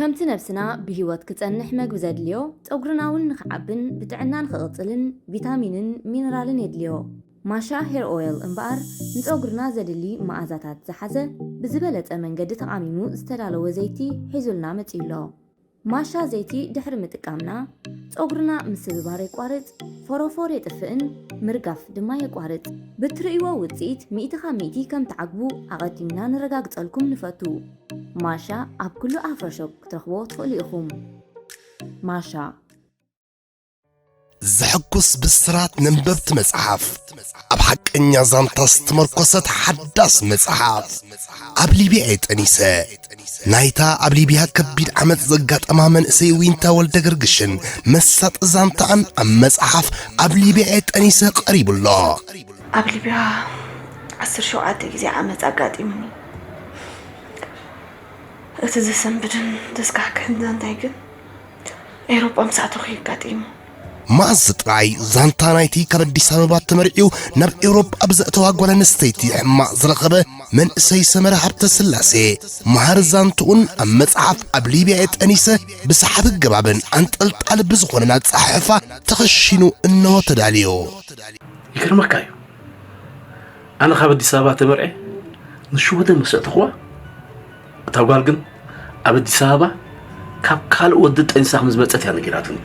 ከምቲ ነብስና ብህይወት ክጸንሕ መግቢ ዘድልዮ፣ ጸጉርና እውን ንኽዓብን ብጥዕና ንኽቕጽልን ቪታሚንን ሚነራልን የድልዮ። ማሻ ሄር ኦይል እምበኣር ንጸጉርና ዘድሊ መኣዛታት ዝሓዘ ብዝበለጸ መንገዲ ተቓሚሙ ዝተዳለወ ዘይቲ ሒዙልና መጺኡ ኣሎ። ማሻ ዘይቲ ድሕሪ ምጥቃምና ጸጉርና ምስብባር የቋርጽ፣ ፎሮፎር የጥፍእን ምርጋፍ ድማ የቋርጽ። ብትርእይዎ ውጽኢት ሚእቲ ካብ ሚእቲ ከም ትዓግቡ ኣቐዲምና ነረጋግጸልኩም ንፈቱ። ማሻ ኣብ ኩሉ ኣፍሮ ሾፕ ክትረኽብዎ ትኽእሉ ኢኹም። ማሻ። ዘሐጉስ ብስራት ነንበብቲ መጽሓፍ፣ ኣብ ሓቀኛ ዛንታ ዝተመርኮሰት ሓዳስ መጽሓፍ። ኣብ ሊብያ እየ ጠኒሰ። ናይታ ኣብ ሊብያ ከቢድ ዓመጽ ዘጋጠማ መንእሰይ ዊንታ ወልደ ገርግሽን መሳጢ ዛንታኣን ኣብ መጽሓፍ ኣብ ሊብያ እየ ጠኒሰ ቀሪቡ ኣሎ። ኣብ ሊብያ ዓሰርተ ሸውዓተ ግዜ ዓመጽ ኣጋጢሙኒ። እቲ ዘሰንብድን ዘስካሕክሕን ዛንታይ ግን ኤውሮጳ ምስ ኣተኹ እዩ ኣጋጢሙ። መኣዝ ጥራይ ዛንታ ናይቲ ካብ ኣዲስ ኣበባ ተመርዕዩ ናብ ኤውሮጳ ብዘእተዋ ጓል ኣንስተይቲ ሕማቕ ዝረኸበ መንእሰይ ሰመረ ሃብተስላሴ መሃሪ ዛንትኡን ኣብ መጽሓፍ ኣብ ሊብያ እየ ጠኒሰ ብሰሓቢ ኣገባብን ኣንጠልጣሊ ብዝኾነን ኣጸሓሕፋ ተኸሺኑ እንሆ ተዳልዩ። ይገርመካ እዩ ኣነ ካብ ኣዲስ ኣበባ ተመርዕየ ንሽወደን ምስ ኣእተኽዋ እታ ጓል ግን ኣብ ኣዲስ ኣበባ ካብ ካልእ ወዲ ጠኒሳ ከም ዝመጸት እያ ነጊራትኒ።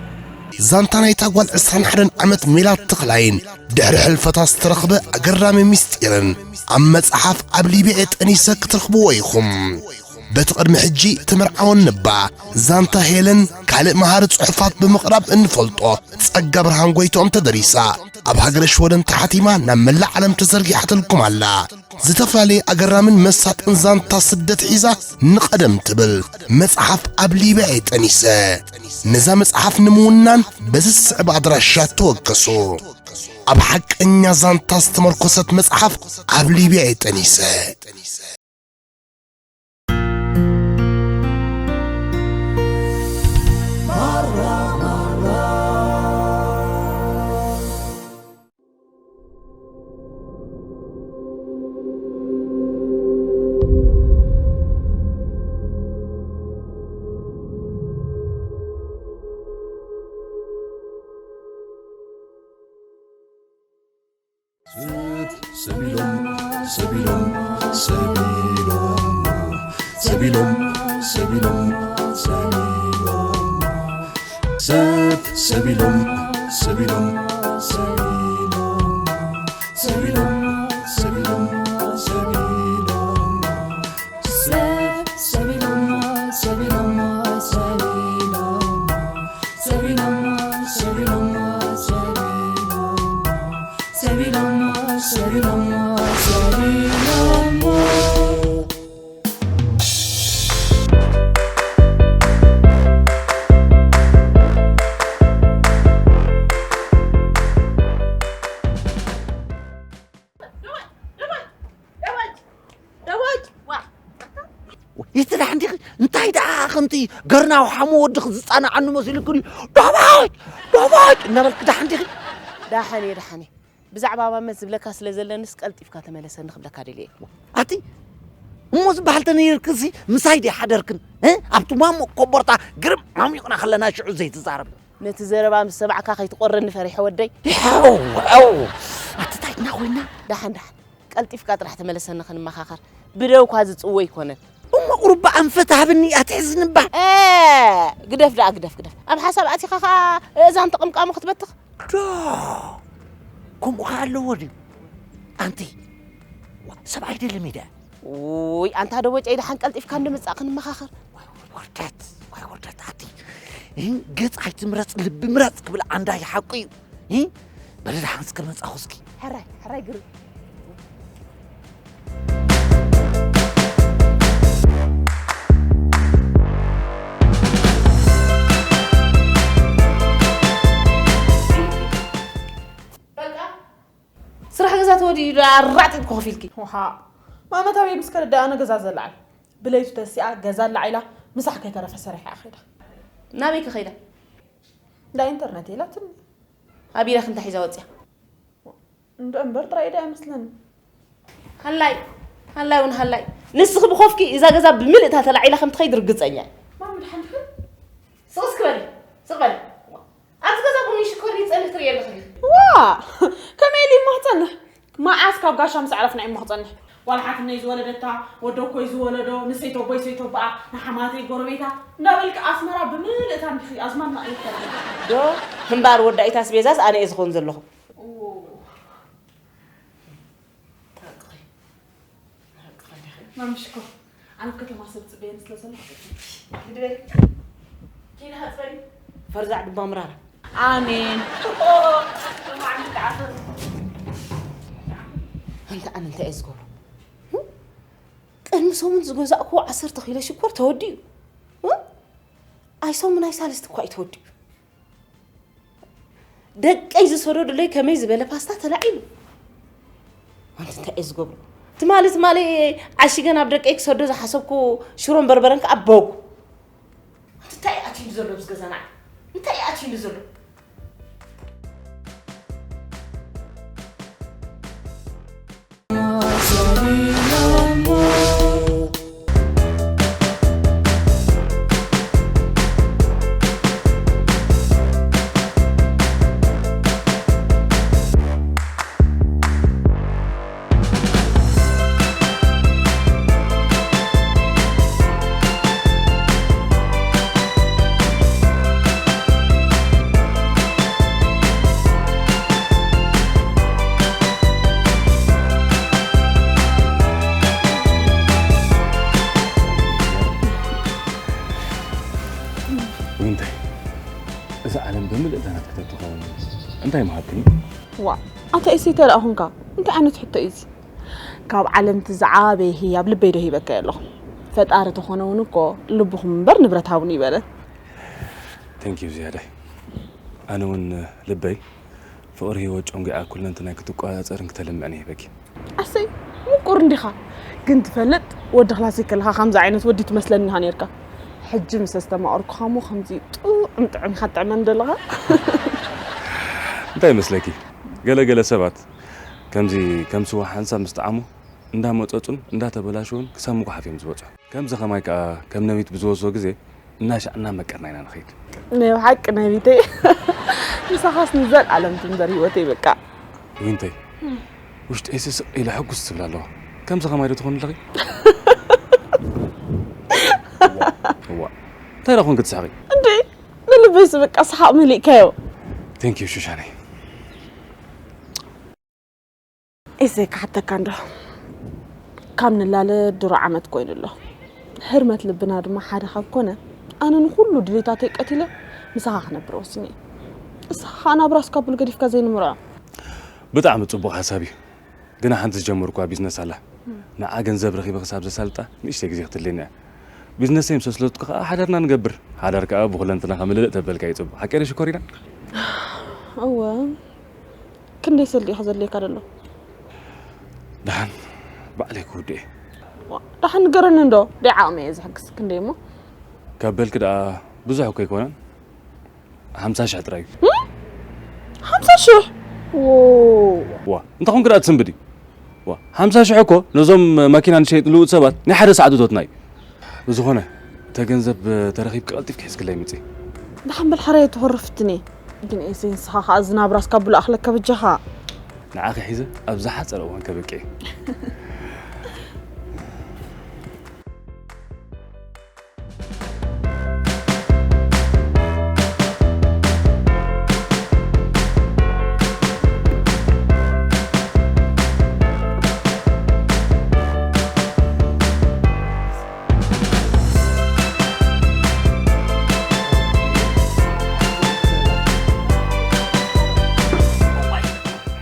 ዛንታ ናይታ ጓል ዕስራን ሓደን ዓመት ሜላት ተኽላይን ድሕሪ ሕልፈታ ዝተረኽበ ኣገራሚ ምስጢርን ኣብ መጽሓፍ ኣብ ሊብያ ጠኒሰ ክትረኽብዎ ኢኹም። በቲ ቅድሚ ሕጂ ትምርዓወኒ እባ ዛንታ ሄለን ካልእ መሃሪ ጽሑፋት ብምቕራብ እንፈልጦ ጸጋ ብርሃን ጎይትኦም ተደሪሳ ኣብ ሃገረ ሽወደን ተሓቲማ ናብ መላእ ዓለም ተዘርጊሓትልኩም ኣላ። ዝተፈላለየ ኣገራምን መሳጥን ዛንታ ስደት ሒዛ ንቐደም ትብል መጽሓፍ ኣብ ሊብያ እየ ጠኒሰ። ነዛ መጽሓፍ ንምውናን በዚ ዝስዕብ ኣድራሻ ተወከሱ። ኣብ ሓቀኛ ዛንታ ዝተመርኮሰት መጽሓፍ ኣብ ሊብያ እየ ጠኒሰ። ሰቢሎም ሰቢሎም ሰቢሎም ሰቢሎም ሰቢሎም ሰቢሎም ሰብ ሰቢሎም ሰቢሎም ሰቢሎም ሰቢሎም ሰቢሎም ሰቢሎም ሰብ ሰቢሎም ሰቢሎም ሰቢሎም ሰቢሎም ሰቢሎም ሰቢሎም ሰቢሎም ሰቢሎም ሰቢሎም ይትራሕ እንዲኺ እንታይ ደኣ ከምቲ ገርናው ሓሙ ወድኺ ዝጻንዓኒ መሲሉክን እዩ ዳባጭ ዳባጭ እናበልክ ደሓን ዲኺ? ደሓን እየ ደሓን እየ። ብዛዕባ ማመት ዝብለካ ስለ ዘለንስ ቀልጢፍካ ተመለሰኒ ክብለካ ደልየ እየ። ኣቲ እሞ ዝበሃል ተነይርክሲ ምሳይ ድየ ሓደርክን? እ? ኣብቲ ማሙቕ ኮቦርታ ግርም ዓሚቕና ከለና ሽዑ ዘይትዛረብ። ነቲ ዘረባ ምስ ሰማዕካ ከይትቖረኒ ፈሪሐ ወደይ። ሕው ሕው ኣቲ ታይትና ኮይና። ደሓን ደሓን ቀልጢፍካ ጥራሕ ተመለሰኒ ክንመኻኸር። ብደው እኳ ዝጽዎ ኣይኮነን። እሞ ቁሩብ ኣንፈት ሃብኒ ኣትሕዝኒ እባ። እ፣ ግደፍ ደኣ ግደፍ ግደፍ። ኣብ ሓሳብ ኣቲኻ ኸኣ እዛን ተቐምቃሙ ክትበትኽ። ዶ ከምኡ ከ ኣለዎ ድዩ ኣንቲ ሰብ ኣይደለም ኢደ ውይ ኣንታ ደቦጨይ ደሓን ቀልጢፍካ እንድምጻእ ክንመኻኸር ዋይ ውርደት ዋይ ውርደት ኣቲ ገጽ ኣይትምረጽ ልቢ ምረጽ ክብል ኣንዳይ ሓቁ እዩ በለ ደሓን እስከ መጻኹ እስኪ ሕራይ ሕራይ ግርም ስራሕ ገዛ ተወዲኡ ዶ ኣርባዕተ ኮፍ ኢልኪ? ውሓ ማመት ኣበይ ምስ ከደዳ ኣነ ገዛ ዘለዓል ብለይቱ ተሲኣ ገዛ ኣለዓ ኢላ ምሳሕ ከይተረፈ ሰሪሓ እያ ከይዳ። ናበይ ከ ከይዳ? እንዳ ኢንተርነት ኢላትኒ። ኣቢላ ክንታ ሒዛ ወፅያ? እንዶ እምበር ጥራይ ኢዳ ኣይመስለኒ። ሃላይ ሃላይ እውን ሃላይ ንስኺ ብኾፍኪ እዛ ገዛ ብምልእታ ተላዒላ ከም ትኸይድ ርግፀኛ እየ። ማሚ ድሓን ዲኺ? ስቕ እስኪ በሊ፣ ስቕ በሊ። ኣብዚ ገዛ ቡኒ ሽኮር ይጸንሕ ትርእየ ኣለኺ ዲኺ? ዋ! ከመይ ኢሉ እሞ ክጸንሕ? መዓስ ካብ ጋሻ ምስ ኣዕረፍና እዩ እሞ ክጸንሕ? ዋላ ሓትነይ ዝወለደታ፣ ወደኮይ ዝወለዶ፣ ንሰይተቦይ ሰይተቦኣ፣ ንሓማተይ ጎረቤታ እንዳበልኪ ኣስመራ ብምልእታ እንዲኺ ኣዝማድና ኣይከልን። ዶ እምበኣር ወዳኢት ኣስቤዛስ ኣነ እየ ዝኸውን ዘለኹ። ኦ። ሓቅኺ። ሓቅኺ ዲኺ? ማምሽኮ፣ ኣነ ኣብ ከተማ ሰብ ጽበየኒ ስለ ዘለኹ፣ ግዲ በሊ። ኪዲ ሃጽበኒ። ፈርዛዕ ድባ ምራራ። ኣሜን። ኦ፣ ሎማዓንቲ ተዓፈሩ። ኣንታ ኣነ እንታይ እየ ዝገብሮ? ቅድሚ ሰሙን ዝገዛእክዎ ዓሰርተ ኪሎ ሽኮር ተወዲኡ። ኣይ ሰሙን ኣይ ሳልስቲ እኳ እዩ ተወዲኡ። ደቀይ ዝሰደዱለይ ከመይ ዝበለ ፓስታ ተላዒሉ። ኣንቲ እንታይ እየ ዝገብሮ? ትማሊ ትማሊ ዓሺገ ናብ ደቀይ ክሰዶ ዝሓሰብኩ ሽሮን በርበረን ከኣ በጉ። ኣንቲ እንታይ እዩ ኣትዩሉ ዘሎ ኣብዚ ገዛ ንዓይ? እንታይ እዩ ኣትዩሉ ዘሎ? እንታይ? እዛ ዓለም ብምልእታ ናትኪ ተትኸውን እንታይ ምሃብክኒ? ዋ፣ ኣታ ኢሰይ ተደኣ ኹንካ፣ እንታይ ዓይነት ሕቶ እዩ እዚ? ካብ ዓለም እቲ ዝዓበየ ህያብ ልበይ ዶ ሂበካዮ ኣለኹ? ፈጣሪ ተኾነ እውን እኮ ልብኹም እምበር ንብረት ሃቡኒ ይበለ። Thank you ዝያዳይ። ኣነ እውን ልበይ ፍቕሪ ህይወት ጨንጒዓ ኩለንትናይ ክትቆጻጸርን ክተልምዕን ይህበኪ። ኣሰይ፣ ምቁር እንዲኻ። ግን ትፈልጥ፣ ወዲ ክላሲክ ከለኻ ከምዚ ዓይነት ወዲ ትመስለኒ ኢኻ ነይርካ። ሕጂ ምስ ኣስተማቐርኩኻ እሞ ከምዚ ጥዑም ጥዑም ኢኻ ትጥዕመኒ ዘለኻ። እንታይ ይመስለኪ? ገለ ገለ ሰባት ከምዚ ከም ስዋ ሓንሳብ ምስ ጠዓሙ እንዳመጸጹን እንዳተበላሸውን ክሳብ ምጉሓፍ እዮም ዝበጽሑ። ከምዚ ከማይ ከኣ ከም ነቢት ብዝወስዶ ግዜ እናሻዕና መቀርና ኢና ንኸይድ። ናይ ብሓቂ ነቢተይ። ምሳኻስ ንዘልኣለም ትንበር ህይወተይ በቃ። ዊንተይ፣ ውሽጠይ ስስቕ ኢለ ሕጉስ ትብል ኣለዋ። ከምዚ ከማይ ዶ ትኾኒ ኣለኺ? እዋ፣ እንታይ ደኣ ኮንኪ ትስሕቒ? እንዴ፣ ንልበይስ በቃ ሰሓቕ መሊእካዮ። Thank you ሹሻነይ። ኤሰይ ክሓተካ እንዶ፣ ካብ ንላለ ድሮ ዓመት ኮይኑ ኣሎ። ህርመት ልብና ድማ ሓደ ካብ ኮነ፣ ኣነ ንኹሉ ድሌታተይ ቀቲለ ምሳኻ ክነብር ወሲነ እየ። ንስኻ ኸኣ ናብራ እስካቡል ገዲፍካ ዘይንምርዖ። ብጣዕሚ ጽቡቕ ሓሳብ እዩ። ግና ሓንቲ ዝጀመርኩዋ ቢዝነስ ኣላ። ንዓ ገንዘብ ረኺበ ክሳብ ዘሳልጣ ንእሽተይ ግዜ ክትድልየኒ እያ። ቢዝነሰይ ምስ ኣስለጥኩ ኸኣ ሓዳርና ንገብር። ሓዳር ከኣ ብኹለንትናኻ ምልእ ተበልካ እዩ ጽቡቕ። ሓቀይ ዶ ሽኮሪና? እወ። ክንደይ ሰልዲ ኢኻ ዘድልየካ ዘሎ? ደሓን ባዕለይ ክውድእ እየ። ዋ፣ ደሓን ንገረኒ እንዶ፣ ደይ ዓቕሚ እየ ዝሕግዝ። ክንደይ እሞ? ካብ በልኪ ደኣ ብዙሕ እኮ ኣይኮነን። ሓምሳ ሽሕ ጥራይ እዩ። እም? ሓምሳ ሽሕ? ዎ። ዋ፣ እንታይ ኮንኪ ደኣ ትስንብዲ? ዋ፣ ሓምሳ ሽሕ እኮ ነዞም ማኪና ንሸይጥ ልውጥ ሰባት ናይ ሓደ ሰዓት እቶትና እዩ። ብዝኾነ፣ እተ ገንዘብ ተረኺብኪ ቀልጢፍኪ ሒዝክለይ ምጺ። ደሓን በል ሓራይ ተኾርፍትኒ። ግን ኤሰይ ንስኻ ኸኣ እዚ ናብራ እስካብ ብሎ ኣኽለካ በጃኻ። ንዓኺ ሒዘ ኣብ ዝሓጸረ እዋን ከብቅዕ እየ።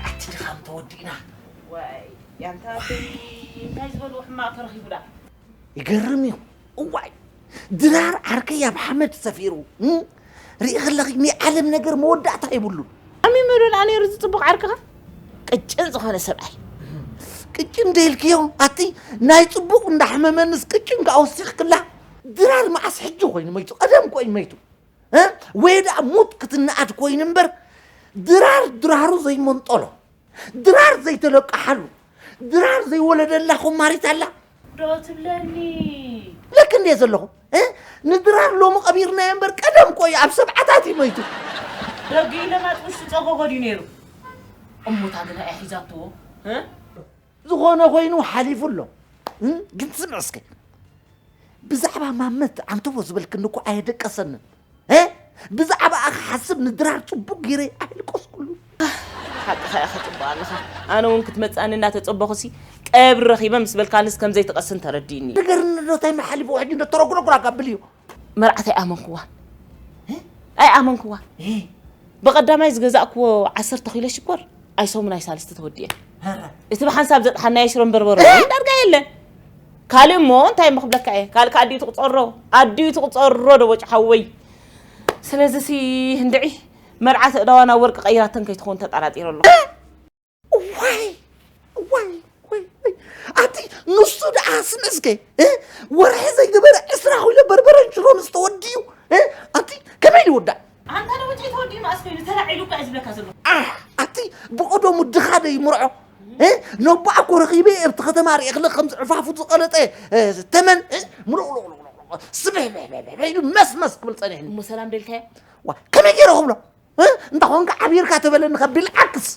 ኣቲ ድኻም ተወዲእና። ዋይ፣ ያንታ ኣደይ እንታይ ዝበልዎ ሕማቕ ተረኺቡ ደኣ? ይገርም እዩ። እዋይ፣ ድራር ዓርከይ ኣብ ሓመድ ሰፊሩ፣ እም? ርኢ ከለኺ ናይ ዓለም ነገር መወዳእታ የብሉን። ኣሚመ ዶ ደኣ ነይሩ እዚ ጽቡቕ ዓርክኻ? ቅጭን ዝኾነ ሰብኣይ። ቅጭን ዶ ኢልክዮ? ኣቲ ናይ ጽቡቕ እንዳሕመመንስ ቅጭን ከኣ ወሲኽክላ? ድራር መዓስ ሕጂ ኮይኑ መይቱ? ቀደም ኮይኑ መይቱ። እ? ወይ ደኣ ሙት ክትነኣድ ኮይኑ እምበር፣ ድራር ድራሩ ዘይመንጠሎ፣ ድራር ዘይተለቀሓሉ፣ ድራር ዘይወለደላ ኮማሪት ኣላ። ዶ ትብለኒ? ለክ እንዴ ዘለኹ ንድራር ሎሚ ቀቢርናዮ እምበር ቀደም ቆይ ኣብ ሰብዓታት እዩ መይቱ። ደጊ ለማጥ ውሽጢ ጸጎጎ ድዩ ነይሩ? እሙታ ግና እያ ሒዛትዎ። ዝኾነ ኮይኑ ሓሊፉ ኣሎ። ግን ስምዕ እስከ ብዛዕባ ማመት ዓንተቦ ዝበልክኒ እኮ ኣየደቀሰንን። ብዛዕባኣ ክሓስብ ንድራር ጽቡቕ ገይረ ኣይልቀስኩሉ። ሓቅኻ ኢኻ ጽቡቕ ኣለኻ። ኣነ እውን ክትመጽኣኒ እናተጸበኹሲ ቀብሪ ረኺበ ምስ በልካንስ ከም ዘይትቐስን ተረዲእኒ። ነገር ንዶታይ መሓሊፉ ሕጂ እንዶ ተረጉረጉራ ጋብል እዩ። መርዓት ኣይኣመንክዋ ኣይኣመንክዋ። ብቐዳማይ ዝገዛእክዎ ዓሰርተ ኪሎ ሽኮር ኣይሰሙን ኣይሳልስቲ ተወዲኤ። እቲ ብሓንሳብ ዘጥሓናዮ ሽሮን በርበሮ ዳርጋ የለን። ካልእ እሞ እንታይ እሞ ክብለካ እየ፣ ካልእ ኣዲኡ ትቁፀሮ ኣዲኡ ትቁፀሮ ደቦጭ ሓወይ። ስለዚ ሲ እንድዒ መርዓት እዳዋ ናብ ወርቂ ቀይራተን ከይትኸውን ተጠራጢረ ኣለኹ። ዋይ ዋይ ዋይ ዋይ። ኣቲ ንሱ ደኣ ስምዕስከ ወርሒ ዘይገበረ ዕስራ ኪሎ በርበረን ሽሮን ዝተወድዩ ኣቲ ከመይ ይውዳእ? ኣንታ ደቦጭ ተወዲኡ መኣስ ኮይኑ ተላዒሉ እኮ እዩ ዝብለካ ዘሎ። ኣቲ ብቐደሙ ድኻ ዶ ይምርዖ? ነቦኣ እኮ ረኺበ ኣብቲ ከተማ ርእኽለ ከም ዝዕፋፉ ዝቐለጠ ተመን ምሉቕ ስብሕብሕብሕብሕ ኢሉ መስመስ ክብል ጸኒሕኒ። እሞ ሰላም ደልካዮ? ዋ ከመይ ገይረ ክብሎ? እንተ ኾንካ ዓቢርካ ተበለኒ ከቢል ዓክስ።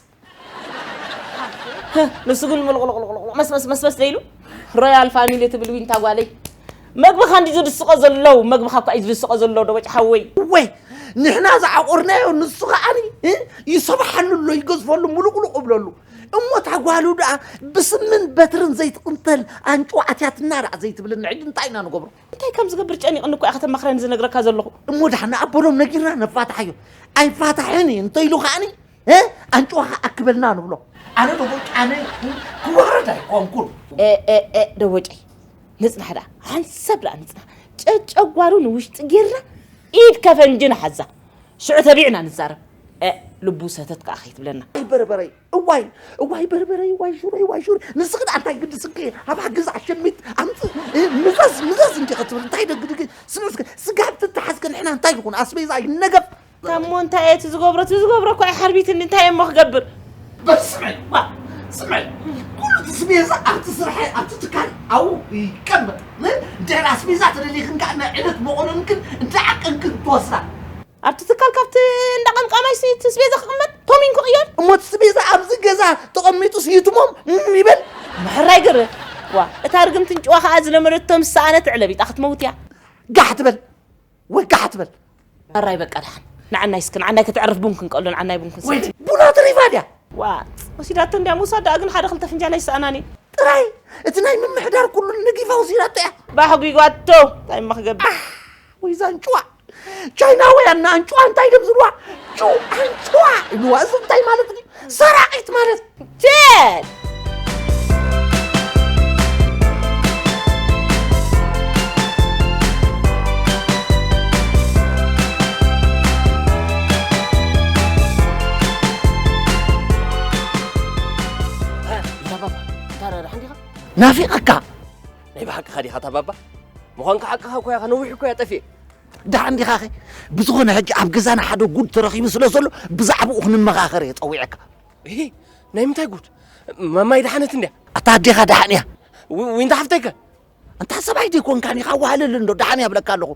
ንሱ ግን ምሉቕሉቕሉቕ መስመስ መስመስ ደይሉ ሮያል ፋሚሊ ትብል ዊንታ ጓለይ። መግብኻ እንዲ ዝድስቆ ዘለው መግብኻ እኳ እዩ ዝድስቆ ዘሎ ደቦጭ ሓወይ። ወይ ንሕና ዝዓቆርናዮ ንሱ ከዓኒ ይሰብሓሉ ኣሎ ይገዝፈሉ ምሉቕሉቕ እብለሉ። እሞ እታ ጓሉ ደኣ ብስምን በትርን ዘይትቕንተል ኣንጭዋ ኣትያትና ደኣ ዘይትብልን ሕጂ እንታይ ኢና ንገብሮ? እንታይ ከም ዝገብር ጨኒቕኒ እኮ እያ ከተማኽረኒ ዝነግረካ ዘለኹ። እሞ ደሓን ንኣቦሎም ነጊርና ነፋታሓዮ። ኣይፋታሕን እዩ እንተኢሉ ከዓኒ ኣንጭዋ ከኣክበልና ንብሎ። ኣነ ደቦጭ ኣነ ክወረድ ኣይኮንኩን። ደቦጨይ ንፅናሕ ደኣ ሓንሳብ ደኣ ንፅናሕ። ጨጨጓሩ ንውሽጢ ጌርና ኢድ ከፈንጂ ንሓዛ። ሽዑ ተቢዕና ንዛረብ። ልቡ ሰተት ከኣ ከይትብለና። ኣይበርበረይ እዋይ እዋይ በርበረይ እዋይ ሹረይ እዋይ ሹረይ ንስኺ ደኣ እንታይ ግድስኪ? ኣብ ሓገዝ ኣሸሚት ኣምፅ ምዘዝ ምዘዝ እንዲ ክትብል እንታይ ደግድግ? ስምዕስከ ስጋብ ትተሓዝከ ንሕና እንታይ ይኹን ኣስቤዛ ይነገፍ። ታሞ እንታይ እየ እቲ ዝገብሮ እቲ ዝገብሮ እኮ ኣይሓርቢትኒ እንታይ እሞ ክገብር? በስመ ዋ ስመ ኩሉ እቲ ስቤዛ ኣብቲ ስራሕ ኣብቲ ትካል ኣብኡ ይቀመጥ። እንድሕር ኣስቤዛ ተደሊኽን ከዓ ናይ ዕለት መቆነንክን እንዳዓቀንክን ትወስዳ። ኣብቲ ትካል ካብቲ እንዳቐምቃማይ እቲ ስቤዛ ክቕመጥ ቶሚን ክቕየር። እሞ እቲ ስቤዛ ኣብዚ ገዛ ተቐሚጡስ ይትሞም እም ይበል። ምሕራይ ግር ዋ እታ ርግምቲ እንጭዋ ከዓ ዝለመደቶ ምስ ሰኣነት ዕለቢጣ ክትመውት እያ። ጋሕ ትበል። ወጋሕ ትበል። ኣራይ በቃ ደሓን ንዓናይ እስኪ ንዓናይ ከተዕርፍ ቡን ክንቀሎ ንዓናይ ቡን ክንሰቲ። ቡና ተሪፋ ድያ? ዋ ወሲዳቶ እንድያ ምውሳድ ደኣ ግን ሓደ ክልተ ፍንጃል ኣይሰኣናን እዩ። ጥራይ እቲ ናይ ምምሕዳር ኩሉ ነጊፋ ወሲዳቶ እያ። ባሕጒጓቶ እንታይ እሞ ክገብር። ወይዛ ኣንጭዋ ቻይናውያን ንኣንጭዋ እንታይ ደም ዝብልዋ ቹ ኣንጭዋ ይብልዋ። እዚ እንታይ ማለት እዩ? ሰራቒት ማለት ቴል ናፊቐካ ናይ ብሓቅኻ ዲኻ ታባባ? ምዃንካ ሓቅኻ እኮ ኢኻ ነዊሕ እኮ እያ ጠፊኤ። ደሓን ዲኻ ኸ? ብዝኾነ ሕጂ ኣብ ገዛና ሓደ ጉድ ተረኺቡ ስለ ዘሎ ብዛዕባኡ ክንመኻኸር እየ ጸዊዐካ። እሂ ናይ ምንታይ ጉድ? ማማይ ደሓነት እንድያ? ኣታ ኣዴኻ ደሓን እያ። ዊንታ ሓፍተይከ? ኣንታ ሰብኣይ ደይኮንካን ኢኻ ኣዋህልል እንዶ ደሓን እያ ብለካ ኣለኹ።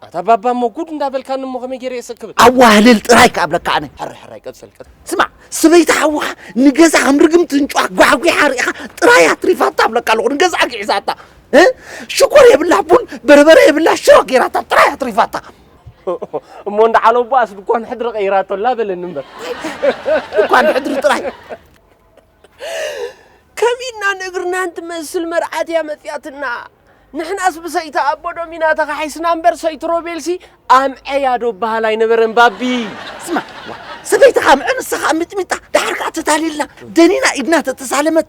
ኣታ ባባ እሞ ጉድ እንዳበልካኒ እሞ ከመይ ገይረ የሰክብል? ኣዋህልል ጥራይ ከኣ ብለካ ኣነ። ሕራይ ሕራይ ቀጽል ቀጽል። ስማዕ ሰበይቲ ሓውኻ ንገዛ ከም ርግምቲ እንጭዋ ጓሕጒሓ ርኢኻ ጥራይ ኣትሪፋታ ብለካ ኣለኹ ንገዛ ግዒዛታ። ሽኮር የብላ ቡን በርበረ የብላ ሽሮ ገይራታ ጥራይ ኣትሪፋታ። እሞ እንዳ ዓለቦኣስ ድኳን ሕድሪ ቀይራቶ ኣላ በለኒ እምበር። ድኳን ሕድሪ ጥራይ። ከሚና ንእግርና እንትመስል መርዓት እያ መፅያትና። ንሕናስ ብሰይቲ ኣቦ ዶም ኢና ተኻሒስና እምበር ሰይቲ ሮቤልሲ ኣምዐ እያ ዶ በሃል ኣይነበረን ባቢ። ስማ ሰበይትኻ ኣምዐ ንስኻ ሚጥሚጣ ደሓር ከዓ ተታሊልና ደኒና ኢድና ተተሳለመት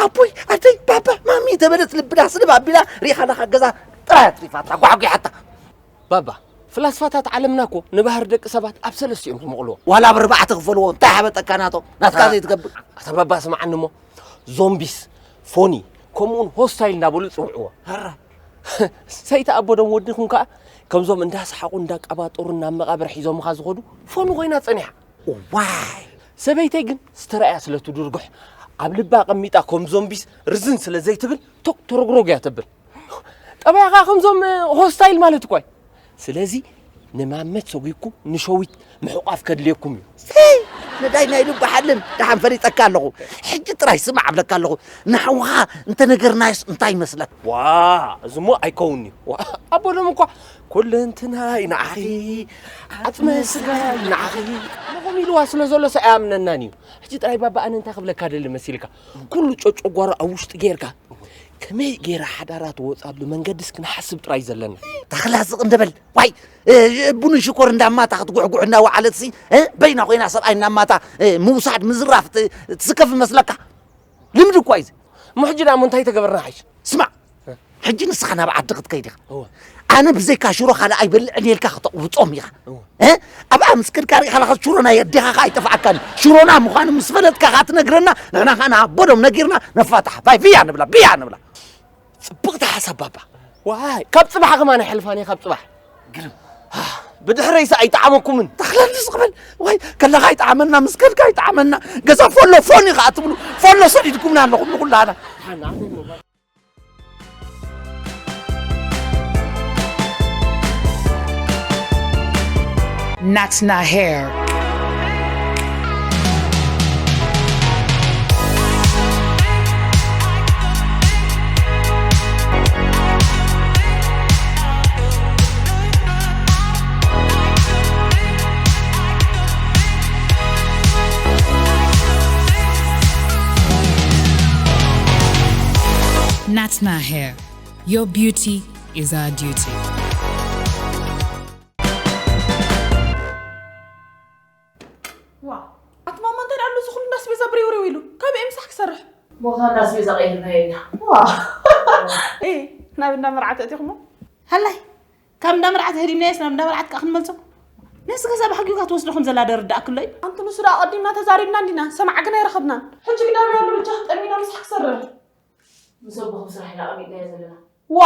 ኣቦይ ኣደይ ባባ ማሚ ተበለት ልብና ስልብ ኣቢላ ሪኢኻ ኣለኻ ገዛ ጥራይ ኣትሪፋታ ጓሕጒሓታ። ባባ ፍላስፋታት ዓለምና እኮ ንባህሪ ደቂ ሰባት ኣብ ሰለስተ እዮም ዝመቕልዎ። ዋላ ኣብ ኣርባዕተ ክፈልዎ እንታይ ሓበጠካ ናቶም ናትካ ዘይትገብር። ኣታ ባባ ስምዓኒ እሞ ዞምቢስ ፎኒ ከምኡውን ሆስታይል እንዳበሉ ይፅውዕዎ። ሰይቲ ኣቦ ዶም ወዲኹም ከዓ ከምዞም እንዳሰሓቑ እንዳቀባጠሩ ናብ መቓብር ሒዞምኻ ዝኸዱ ፎኒ ኮይና ፀኒሓ። ዋይ ሰበይተይ ግን ዝተረኣያ ስለ ትድርጉሕ ኣብ ልባ ኣቐሚጣ ከም ዞምቢስ ርዝን ስለ ዘይትብል ቶክ ተረግረጉ እያ ተብል። ጠባይኻ ከምዞም ሆስታይል ማለት እኮ እዩ። ስለዚ ንማመት ሰጒግኩም ንሸዊት ምሕቋፍ ከድልየኩም እዩ። ሰይ፣ ነዳይ ናይ ልቢ ሓልን ደሓን ፈሊጠካ ኣለኹ። ሕጂ ጥራይ ስማዕ እብለካ ኣለኹ። ንሓውኻ እንተነገርናዮስ እንታይ ይመስለካ? ዋ፣ እዚ እሞ ኣይከውን'ዩ። ዋ፣ ኣቦሎም እኳ "ኩለንትናይ ንዓኺ፣ ዓጽመ ስጋይ ንዓኺ" ንኹም ኢልዋ ስለ ዘሎስ ኣይኣምነናን እዩ። ሕጂ ጥራይ ባባ ኣነ እንታይ ክብለካ ደሊ መሲልካ? ኩሉ ጨጨጓራ ኣብ ውሽጢ ጌርካ ከመይ ጌራ ሓዳራ ትወጻሉ መንገድስ ክንሓስብ ጥራይ ዘለና። ተኽላ ስቕ እንደ በል። ዋይ፣ እ፣ ቡንን ሽኮር እንዳማታ ክትጉሕጉሕ እናወዓለትሲ፣ እ፣ በይና ኮይና ሰብኣይ እናማታ፣ እ፣ ምውሳድ ምዝራፍ ት-፣ ትስከፍ መስለካ? ልምዲ እኳ እዩ እዚ። እሞ ሕጂ ደኣ እሞ እንታይ ተገበርና ሓይሽ? ስማዕ፣ ሕጂ ንስኻ ናብ ዓዲ ክትከይድ ኢኻ። እወ። ኣነ ብዘይካ ሽሮ ካልእ ኣይበልዕን ኢልካ ከተቕብጾም ኢኻ። እወ። እ? ኣብኣ ምስ ከድካ ሪኢኻ ለኻ ሽሮ ናይ ኣዴኻ ኸኣ ኣይጠፍኣካን እዩ። ሽሮና ምዃኑ ምስ ፈለጥካ ኸኣ ትነግረና፣ ንሕና ኸኣ ንኣቦዶም ነጊርና ነፋታሕ። ባይ ብያ ንብላ፣ ብያ ንብላ። ጽብቕቲ ሓሳብ ባባ። ዋይ፣ ካብ ጽባሕ ከማን ኣይሕልፋን እየ፣ ካብ ጽባሕ። ግርም። ብድሕረይስ ኣይጠዓመኩምን። ተኽለኒ ዝቕበል። ዋይ፣ ከለኻ ኣይጠዓመና፣ ምስ ከድካ ኣይጠዓመና። ገዛ ፎሎ ፎን እዩ ኸኣ ትብሉ። ፎሎ ሰዲድኩምና ኣለኹም ንኹላና። Natna hair. Natna hair. Your beauty is our duty. ዋ፣ ኣቲ ማማ እንታይ ደኣ ኣሎ እዚ ኩሉ እንዳስቤዛ ብሬውሬው ኢሉ? ካበይ ምሳሕ ክሰርሕ? ቦታ እንዳስቤዛ ቀይርናዮ ኢና። ዋ። ኤ፣ ናብ እንዳ መርዓ ተእቲኹሞ? ሃላይ፣ ካብ እንዳ መርዓ ተህዲምናዮስ ናብ እንዳ መርዓ ከኣ ክንመልሶ? ነዚ ገዛ ብሓጊኡ ክትወስዶ ከም ዘላ ዶ ርዳእክሎ እዩ? ኣንቲ ንሱ ደኣ ኣቐዲምና ተዛሪብና እንዲና፣ ሰማዕ ግን ኣይረኸብናን። ሕጂ ግዳም ያሉ ብቻ ክጠሚና ምሳሕ ክሰርሕ። ምስ ኣቦኹም ስራሕ ኢና ቀሚጥናዮ ዘለና። ዋ!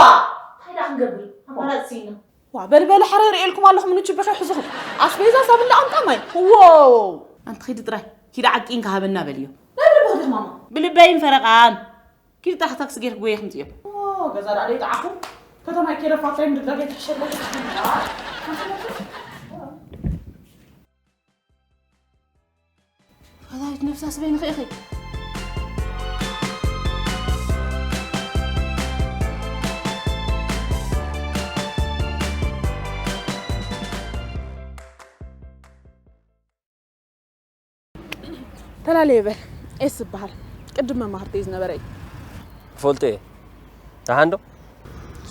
እንታይ ደኣ ክንገብር? ኣማራጺ ስኢና። ዋ፣ በል በል፣ ሕራይ ርእየልኩም ኣለኹ፣ ምኑ ችቢ ከይሕዙኹም። ኣስቤዛ፣ ሳብን ደኣ ኣምጣ ማይ። ዎ! ኣንቲ ኺዲ ጥራይ፣ ኪዲ ዓቂንካ ሃበና በልዮ። ናይ ብልቢ ኸዲኽ ማማ። ብልበይን ፈረቓን። ኪዲ ጥራሕ ታክሲ ጌርክ ጎየ ክምጽዮ። ዎ፣ ገዛ ደኣ ደይጠዓኹ። ከተማ ከይደ ፋርታይ ምድጋገ ይትሕሸለይ። ፈታዊት ነብሳ ስበይ ንኽእኺ። ተላለየ በል። ኤስ እበሃል። ቅድም መማህርተይ ዝነበረ እዩ። ፈልጦ እየ። ደሓን ዶ?